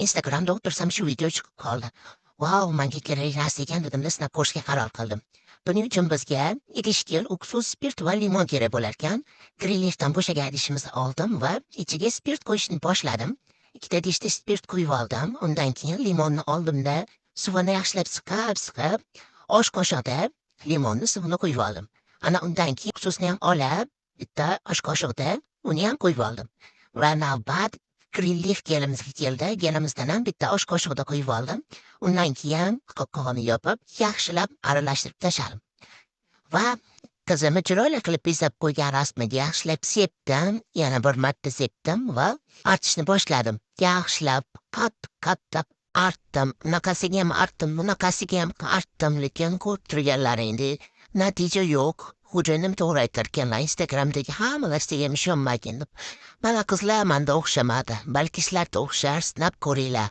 Instagramda o'tirsam, shu video chiqib qoldi. Vau, manga kerak narsa ekan dedim-da, sinab ko'rishga qaror qildim. Buning uchun bizga idish, uksus, spirt va limon kerak bo'larkan. Greenleafdan bo'shagan idishimizni oldim va ichiga spirt qo'yishni boshladim. Ikkita idishda spirt quyib oldim. Undan keyin limonni oldimda, suvini yaxshilab siqib-siqib, osh qoshiqda limonni suvini quyib oldim. Ana undan keyin uksusni ham olib, bitta osh qoshiqda uni ham quyib oldim. Va navbat Greenleaf gelimizga keldi. Gelimizdan ham bitta osh qoshiqda quyib oldim. Undan keyin qopqog'ini yopib, yaxshilab aralashtirib tashladim. Va qizimni chiroyli qilib bezab qo'ygan rasmiga yaxshilab sepdim, yana bir marta sepdim va artishni boshladim. Yaxshilab qattiq-qattiq artdim. Unaqasiga ham artdim, bunaqasiga ham artdim, lekin ko'rib turganlaringdek natija yo'q. Xo'jayinim to'g'ri aytar ekanlar, Instagramdagi hamma narsaga ham ishonmagin deb. Mana qizlar, manda o'xshamadi. Balki sizlarda o'xshar, sinab ko'ringlar.